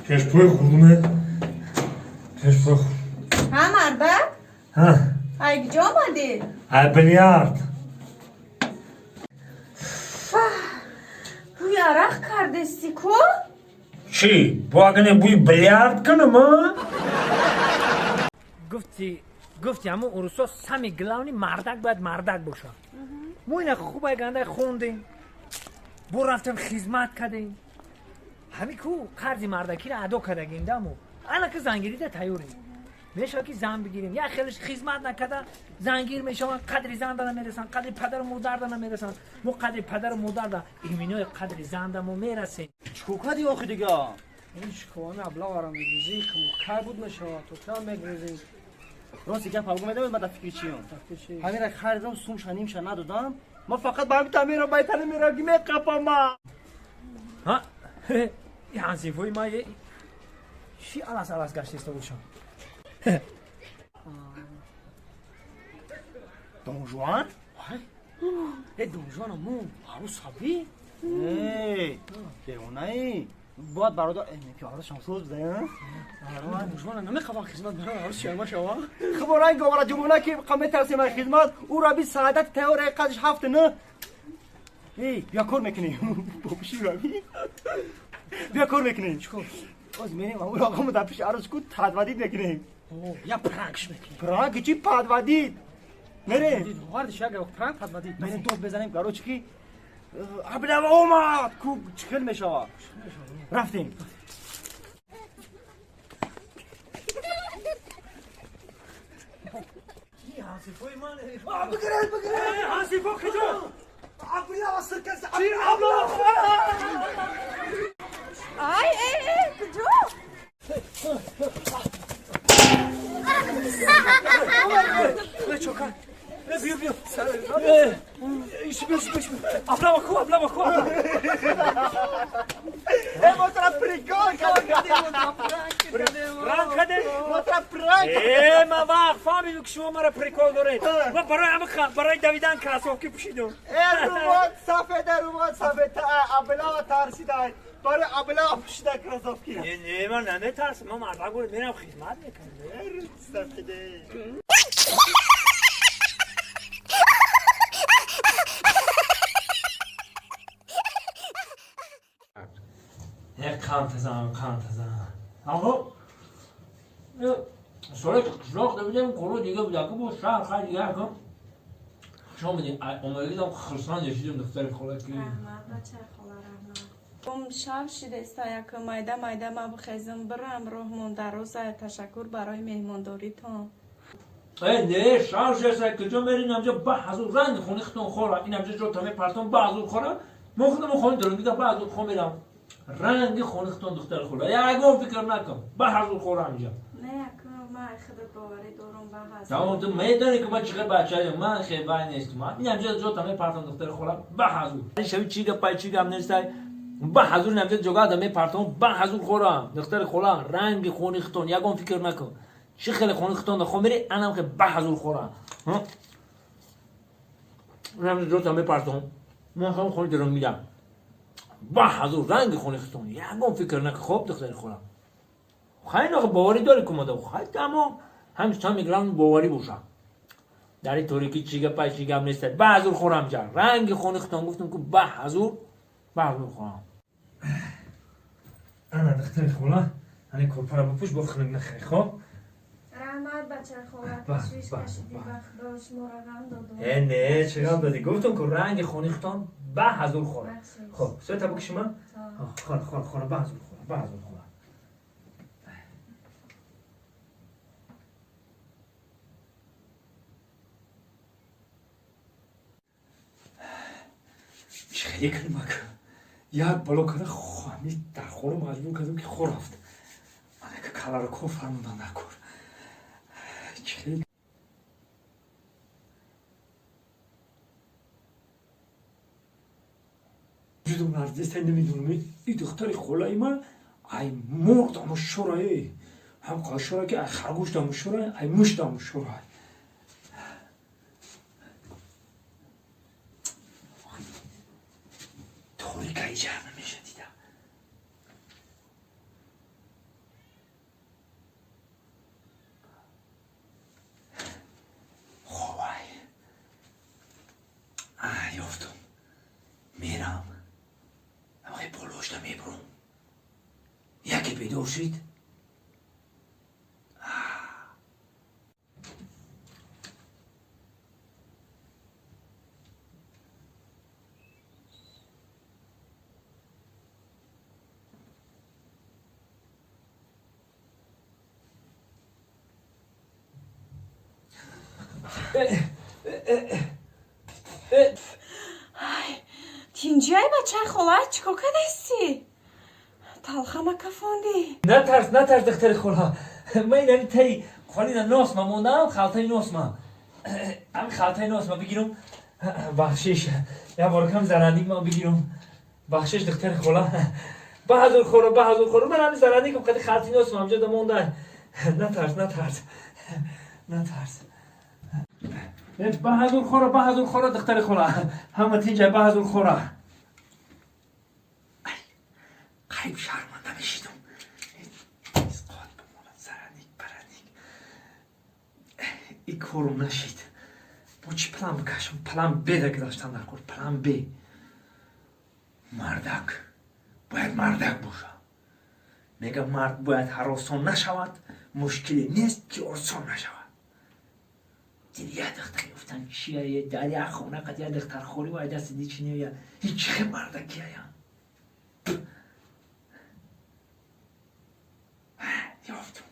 Пешпои хурдуме. Пешпои. Ҳа, мардак? Ҳа. Ай куҷо омадӣ? Ай билярд. Бӯи арақ кардести ку? Чӣ? Бо агане бӯи билярд кунам, а? Гуфти ҳамун урусо, самый главный мардак бояд мардак бошад. Мо ина хубай гандай хондем, бо рафтем, хизмат кардем, ҳами ку қарзи мардакиро адо кардагим да. Мо ана ки зангирида тайёрем, мешавад ки зан бигирем. Як хелеш хизмат накарда зангир мешаванд, қадри занда намерасанд, қадри падару модарда намерасанд. Мо қадри падару модарда, иминои қадри занда мо мерасем. Чикор кардӣ охи дига? Ҳеҷ аблаварам мегрезӣ, кай буд мешавад, то кай мегрезӣ? Рости гап ҳавгу медавед, ма дар фикри чиём? Фикри чӣ? Ҳамира харидам, сумша нимша надодам, ма фақат ба ҳами тамира байтани мерам ки меқапама. Ҳа, ҳансифои ма чӣ алас алас гаштеста бошам? Донжуан. Э, Донжуан аму арӯсаби? Э, девонаи, бояд бародар ки арӯс шамсоз бизая. Донжуана намехаван хизмат барои арӯс шарма шава. Хуб, ранг овара ҷумона ки қа метарсем ай хизмат ӯ раби саадати тайёра қадш ҳафт на. Эй, бия кор мекунем, бобиши раби, бия кор мекунем. Чикор? Оз мерем, аму рақаму дар пиши арӯс ку подводить мекунем. Я пранк ш мекунем. Пранк чи, подводить мерем. Вардиш як пранк подводить. Мерем, дод мезанем, короче, ки аблава омад ку, чӣ хел мешавад. Рафтем. Ҳансифои ман. Бигиред, бигиред! Ҳансифо куҷо? Аблава сиркас. Чи аблава? Ай, э, э, куҷо? Чокар, биё, биё, биё, биё, аблава ку, аблава ку, аблава. Э, мо тра прикол кардем. Пранк кардем. Мо тра пранк. Э, ман вақт фаҳмидам, ки шумо мара прикол доред. Ман барои ҳама, барои давидан кроссовки пӯшидам. Э, румот сафеда, румот сафеда, аблава тарсида, барои аблава пӯшида кроссовки. Не, не, ман наметарсам, ман мардак будам, мерам, хизмат мекунам. Сафеда. Як қантазан, қантазан. Аҳо, соли қишлоқ давидем, қуру дига будаку, бо шаҳр хай дига кун. Хуш омадем, омадагидам хурсанд шидем, духтари хола ки. Раҳмат, бачаи хола, раҳмат. Шав шидеста, яка майда майда ма бихезам, бирам, роҳ монда рӯза. Ташаккур барои меҳмондоритон. Э, не, шав шеса, куҷо мерин? Амҷа ба ҳазур ранги хони хитон хора. Ин амҷа ҷо таме партон ба ҳазур хора. Мо худамон хони дорем, дига ба ҳазур хо мерам. Ранги хони хитон, духтари хола. Ягон фикр накун. Ба ҳазур хора амҷа. Не, яка ма худат боварӣ дорам, ба ҳазур. Тамом, ту медонӣ ки ман чӣ қадр бачаем, ман хебай нестам. Ин амҷа ҷо таме партон, духтари хола, ба ҳазур. Шави чӣ гапай, чӣ гап нестай. Ба ҳазур ин амҷа ҷога даме партон, ба ҳазур хора. Духтари хола, ранги хони хитон, ягон фикр накун. Чӣ хеле хони хитон хо мери, анам хе ба ҳазур хора. Ин амҷа ҷо таме партон. Ман хам хони дорам мидам. Ба ҳазур ранги хони хитон, ягон фикр накун. Хоб, духтари хола. Хайр, охе боварӣ дорӣ кумада. Хай, тамом. Ҳам самый главный боварӣ боша. Дар ин торикӣ чӣ гапай, чӣ гап нестай. Ба ҳазур хорам ҷа. Ранги хони хитон гуфтам ку, ба ҳазур, ба ҳазур хорам. Ана, духтари хола, ани корпара бипӯш, бо хунук нахӯри, хоб? Раҳмат, бачаи хола, Ба, ташвиш ба, кашидӣ, ба. ба худо шуморо ғам додум. Э, не, чӣ ғам додӣ? Гуфтам ку ранги хони хитон ба ҳазур хора. Бахшиш. Хоб, соята бикшима? То. Хора, хора, хора, ба ҳазур хора, ба ҳазур хора. Чӣ хеле кунем ака? Як бало карда ҳами дар хона маҷбур кардам, ки хо рафт. Ман ака каларо кор фармудан дар кор. Чӣ хеле ҷудо нардеста намедонам. И духтари холаи ман ай мурғ дамушора, э. Ҳам қошора ки ай харгӯш дамушора, ай муш дамушора. Торика иҷар намеша дида. Бедор шид. Тинҷиай, бачаи хола, чӣ кор кардасти? Талхама кафондӣ. Натарс, натарс, духтари хола. Ман инами таи холина носма мондам, халтаи носма. Ҳами халтаи носма бигирам. Бахшиш. Я боракам зарандик ман бигирам. Бахшиш, духтари хола. Ба ҳазур хора, ба ҳазур хора. Ман ҳами зарандикам қади халтаи носма ҳамҷо да монда. Натарс, натарс. Натарс. Ба ҳазур хора, ба ҳазур хора, духтари хола. Ҳама тинҷа, ба ҳазур хора. Қариб шарманда мешидам. Исқот бимонад, зараник, бараник. И корум нашид. Бо чӣ план бикашам? План Б да гузаштан дар кор. План Б. Мардак. Бояд мардак боша. Мега мард бояд ҳаросон нашавад, мушкиле нест ки осон нашавад. Дид я духтар ёфтан чия, дар як хона қад я духтархорӣ ва дасти ди чи нея. Ҳеҷ хе мардакияя. Ёфтум.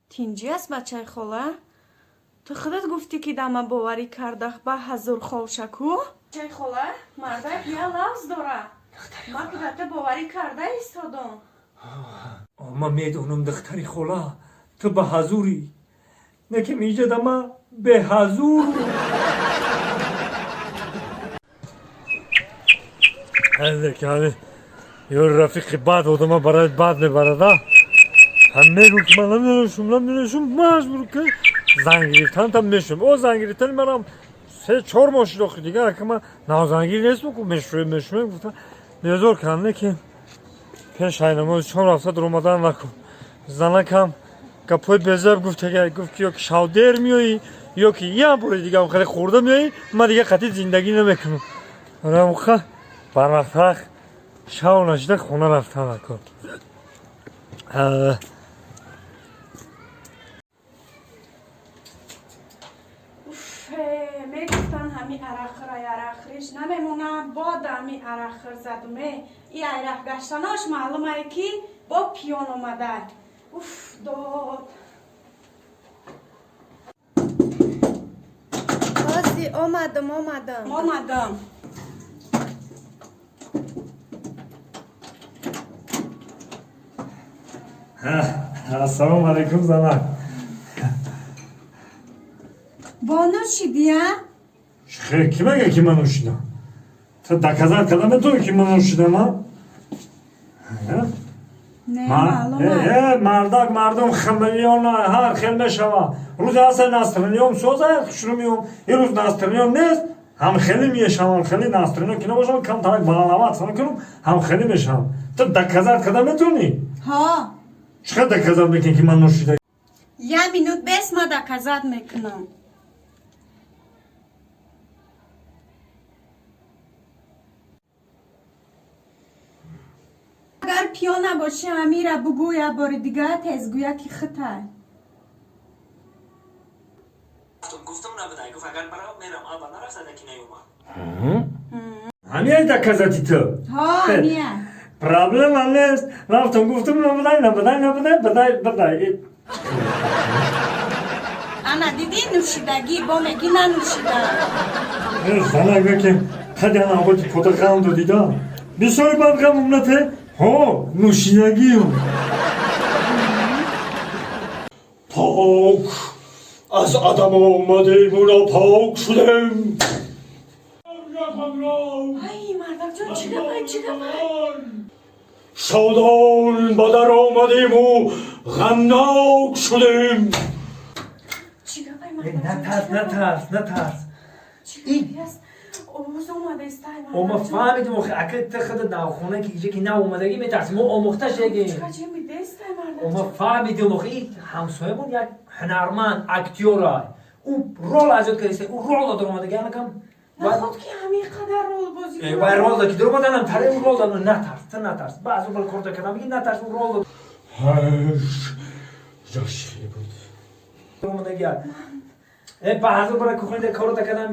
Тинҷӣ аст, бачаи хола? Ту худат гуфтӣ, ки дама боварӣ кардах, ба ҳазур холшаку. Бачаи хола, мардак я лафз дора. Ман ки ба ту боварӣ карда истодам. Ман медонам, духтари хола, ту ба ҳазурӣ. Лекин иҷода ма беҳазур. Ё рафиқи бад одама барои бад мебарада. Ҳам мегӯ ки ман намедонашум, намедонашум, маҷбур ки занг гирифтан там мешум. О, занг гирифтани манам 3-4 моҳ шуд охи, дигар ака ман навзангир нестм ку мешӯем, мешӯем гуфта безор кардам, лекин пеш айнамози 4 ҳафта дуромадан накун. Занакам гапҳои безеб гуфт, гуфт ки ё ки шав дер меоӣ, ё ки як бори дигар хеле хӯрда меоӣ, ман дигар қатъи зиндагӣ намекунам. Рамха барвақттақ шав нашида хона рафтан накун. Мегуфтанд ҳами арақхӯрай, арақхӯриш намемонад, бод ҳами арақхӯр задуме. И айрақ гаштанош маълумае ки бо пиён омада. Уф, дод. Ози омадам, омадам, омадам. Ассалому алайкум, занак. Бо нӯшидия? Хе, ки мега ки ман нӯшидам? Ту доказать карда метавонӣ ки ман нӯшидам, а? Не, маълум. Мардак, мардум хамелеон, ҳар хел мешава. Рӯзе ҳаста настроениём соза, хушрӯ меом. Ин рӯз настроениём нест, ҳам хеле мешавам, хеле настроениём ки набошам, камтарак баланават мекунам, ҳам хеле мешавам. Ту доказать карда метавонӣ? Ҳо. Чӣ қадр доказать мекунӣ ки ман нӯшида? Я минут бес, ма доказать мекунам. Агар пиён набошӣ, ҳамира бугӯ, як бори дигар тезгӯя ки хитай. Гуфтам набудай, гуфт агар барам мерам, аба нарафтада ки наёмад. Ҳамияй доказати ту? Ҳо, ҳамия. Проблема нест. Рафтам, гуфтам набудай, набудай, набудай, бадай, бадай. Ана дидӣ, нӯшидагӣ, бо мегӣ нанӯшида. Занак, ки қади ана ҳоти пота ғам додида. Бисёри бад ғам умнате? Ҳо, нӯшидагиюм. Пок аз адам омадем, нопок шудем. Ай, мардакҷон, чӣ гапай, чӣ гапай? Шодон ба дар омадему ғамнок шудем. Чӣ гапай? Натарс, натарс, натарс. Чӣ гапи аст? Овоз омадаистай. О, ма фаҳмидим, охи ака, ту худат навхона ки иҷа ки нав омадагӣ, метарсӣ, мо омӯхта шегем. Чика ҷин бидестай. О, ма мардакҷон. Фаҳмидим, охи ин ҳамсоямон як ҳунарманд, актёра, ӯ рол азёд кардиста, ӯ рол дод омадаги анакам. Наход ки ҳамин қадар рол бозӣ? Вай рол дод ки дуромаданам таре, ӯ рол дод. Натарс, ту натарс, баъзо бал корда кардам, ки натарс, ӯ рол дод. Ҷош буд. Омадаги баъзо бара кухнида корда кардам.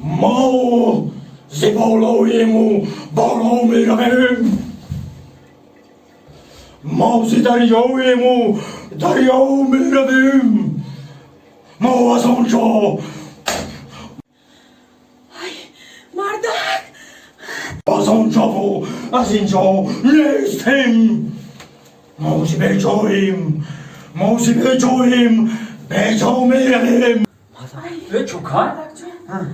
Мо зи болоему боло меравем, мо зи дарёему дарё меравем, мо аз он ҷо Ай, мардак! Аз он ҷову аз ин ҷо нестем. Мо зи беҷоем, мо зи беҷоем, беҷо меравем. Э, чӯкай. Мардакҷон,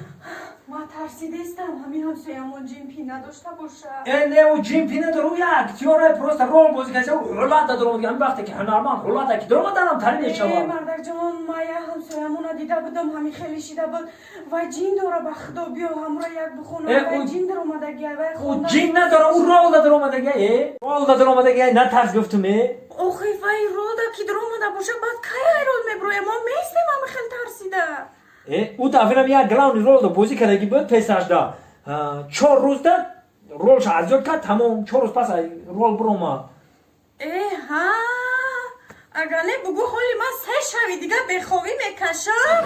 ма тарсидестам, ҳамин ҳамсоямон ҷинпи надошта боша. Э, не, ӯ ҷинпи надор, ӯ як актёра, просто рол бозӣ карда, ӯ ҳулата дуромад. Ҳамин вақте ки ҳунарманд ҳулата ки дуромаданам тари Э, мешавад. Мардакҷон, ма як ҳамсоямона дида будам, ҳамин хеле шида буд. Вай ҷин дора, ба худо, биё ҳамра як бихонам. Э, вай ҷин даромадагия, вай ӯ хона. Ҷин надора, ӯ рол даромадаги, э, рол даромадаги, натарс гуфтум, э. Охи, вай ролда ки даромада боша, баъд кай ай рол меброя? Мо местем ҳами хел тарсида. Э, ӯ дафирам як главный рол бозӣ кардаги буд, песашда 4 рӯзда ролша азёд кард, тамом, 4 рӯз пас рол биромад. Э, ҳа, агар не, бугӯ, ҳоли ман 3 шави дига беховӣ мекашам.